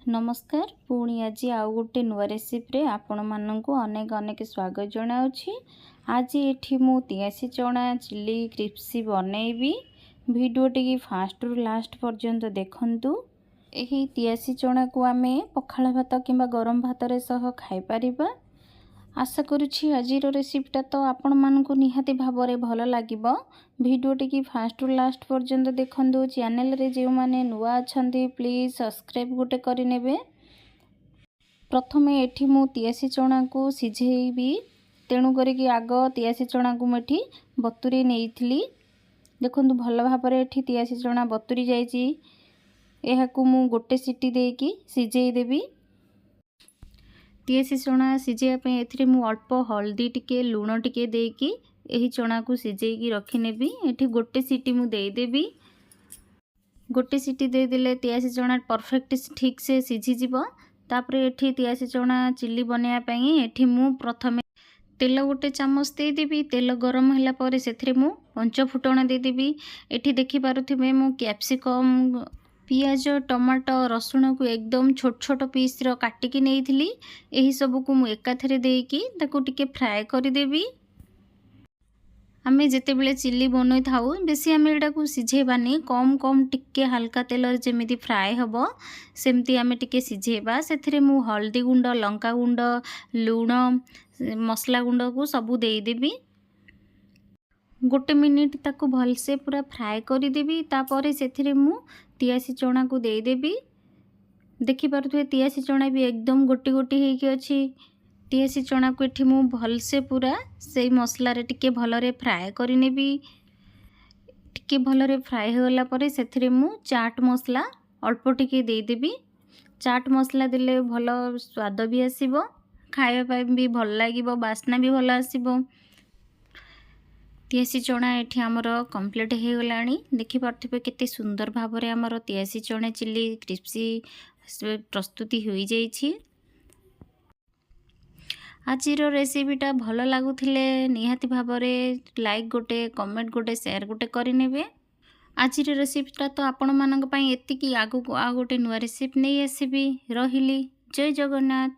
ନମସ୍କାର, ପୁଣି ଆଜି ଆଉ ଗୋଟେ ନୂଆ ରେସିପିରେ ଆପଣମାନଙ୍କୁ ଅନେକ ଅନେକ ସ୍ୱାଗତ ଜଣାଉଛି। ଆଜି ଏଠି ମୁଁ ତିଆସି ଚଣା ଚିଲି କ୍ରିସ୍ପି ବନେଇବି। ଭିଡ଼ିଓଟିକି ଫାଷ୍ଟରୁ ଲାଷ୍ଟ ପର୍ଯ୍ୟନ୍ତ ଦେଖନ୍ତୁ। ଏହି ତିଆସି ଚଣାକୁ ଆମେ ପଖାଳ ଭାତ କିମ୍ବା ଗରମ ଭାତରେ ସହ ଖାଇପାରିବା। ଆଶା କରୁଛି ଆଜିର ରେସିପିଟା ତ ଆପଣମାନଙ୍କୁ ନିହାତି ଭାବରେ ଭଲ ଲାଗିବ। ଭିଡ଼ିଓଟିକି ଫାଷ୍ଟରୁ ଲାଷ୍ଟ ପର୍ଯ୍ୟନ୍ତ ଦେଖନ୍ତୁ। ଚ୍ୟାନେଲରେ ଯେଉଁମାନେ ନୂଆ ଅଛନ୍ତି, ପ୍ଲିଜ୍ ସବସ୍କ୍ରାଇବ୍ ଗୋଟେ କରିନେବେ। ପ୍ରଥମେ ଏଠି ମୁଁ ତିଆସି ଚଣାକୁ ସିଝେଇବି, ତେଣୁ କରିକି ଆଗ ତିଆସି ଚଣାକୁ ମୁଁ ଏଠି ବତୁରେଇ ନେଇଥିଲି। ଦେଖନ୍ତୁ, ଭଲ ଭାବରେ ଏଠି ତିଆସି ଚଣା ବତୁରି ଯାଇଛି। ଏହାକୁ ମୁଁ ଗୋଟେ ସିଟି ଦେଇକି ସିଝେଇ ଦେବି। ତିଆସି ଚଣା ସିଝେଇବା ପାଇଁ ଏଥିରେ ମୁଁ ଅଳ୍ପ ହଳଦୀ ଟିକେ, ଲୁଣ ଟିକେ ଦେଇକି ଏହି ଚଣାକୁ ସିଝେଇକି ରଖିନେବି। ଏଠି ଗୋଟେ ସିଟି ମୁଁ ଦେଇଦେବି। ଗୋଟେ ସିଟି ଦେଇଦେଲେ ତିଆସି ଚଣା ପରଫେକ୍ଟ ଠିକ୍ସେ ସିଝିଯିବ। ତାପରେ ଏଠି ତିଆସି ଚଣା ଚିଲି ବନେଇବା ପାଇଁ ଏଠି ମୁଁ ପ୍ରଥମେ ତେଲ ଗୋଟେ ଚାମଚ ଦେଇଦେବି। ତେଲ ଗରମ ହେଲା ପରେ ସେଥିରେ ମୁଁ ପଞ୍ଚ ଫୁଟଣ ଦେଇଦେବି। ଏଠି ଦେଖିପାରୁଥିବେ, ମୁଁ କ୍ୟାପ୍ସିକମ୍, ପିଆଜ, ଟମାଟୋ, ରସୁଣକୁ ଏକଦମ ଛୋଟ ଛୋଟ ପିସ୍ର କାଟିକି ନେଇଥିଲି। ଏହିସବୁକୁ ମୁଁ ଏକାଥରେ ଦେଇକି ତାକୁ ଟିକେ ଫ୍ରାଏ କରିଦେବି। ଆମେ ଯେତେବେଳେ ଚିଲି ବନେଇଥାଉ, ବେଶୀ ଆମେ ଏଇଟାକୁ ସିଝେଇବାନି। କମ୍ କମ୍ ଟିକେ ହାଲକା ତେଲରେ ଯେମିତି ଫ୍ରାଏ ହେବ, ସେମିତି ଆମେ ଟିକେ ସିଝେଇବା। ସେଥିରେ ମୁଁ ହଳଦୀ ଗୁଣ୍ଡ, ଲଙ୍କା ଗୁଣ୍ଡ, ଲୁଣ, ମସଲା ଗୁଣ୍ଡକୁ ସବୁ ଦେଇଦେବି। ଗୋଟେ ମିନିଟ୍ ତାକୁ ଭଲସେ ପୁରା ଫ୍ରାଏ କରିଦେବି। ତାପରେ ସେଥିରେ ମୁଁ ତିଆସି ଚଣାକୁ ଦେଇଦେବି। ଦେଖିପାରୁଥିବେ, ତିଆସି ଚଣା ବି ଏକଦମ ଗୋଟି ଗୋଟି ହେଇକି ଅଛି। ତିଆସି ଚଣାକୁ ଏଠି ମୁଁ ଭଲସେ ପୁରା ସେଇ ମସଲାରେ ଟିକେ ଭଲରେ ଫ୍ରାଏ କରିନେବି। ଟିକେ ଭଲରେ ଫ୍ରାଏ ହୋଇଗଲା ପରେ ସେଥିରେ ମୁଁ ଚାଟ୍ ମସଲା ଅଳ୍ପ ଟିକେ ଦେଇଦେବି। ଚାଟ୍ ମସଲା ଦେଲେ ଭଲ ସ୍ୱାଦ ବି ଆସିବ, ଖାଇବା ପାଇଁ ବି ଭଲ ଲାଗିବ, ବାସ୍ନା ବି ଭଲ ଆସିବ। ତିଆସି ଚଣା ଏଠି ଆମର କମ୍ପ୍ଲିଟ୍ ହେଇଗଲାଣି। ଦେଖିପାରୁଥିବେ, କେତେ ସୁନ୍ଦର ଭାବରେ ଆମର ତିଆସି ଚଣା ଚିଲି କ୍ରିସ୍ପି ପ୍ରସ୍ତୁତି ହୋଇଯାଇଛି। ଆଜିର ରେସିପିଟା ଭଲ ଲାଗୁଥିଲେ ନିହାତି ଭାବରେ ଲାଇକ୍ ଗୋଟେ, କମେଣ୍ଟ ଗୋଟେ, ସେୟାର ଗୋଟେ କରିନେବେ। ଆଜିର ରେସିପିଟା ତ ଆପଣମାନଙ୍କ ପାଇଁ ଏତିକି। ଆଗକୁ ଆଉ ଗୋଟେ ନୂଆ ରେସିପି ନେଇ ଆସିବି। ରହିଲି, ଜୟ ଜଗନ୍ନାଥ।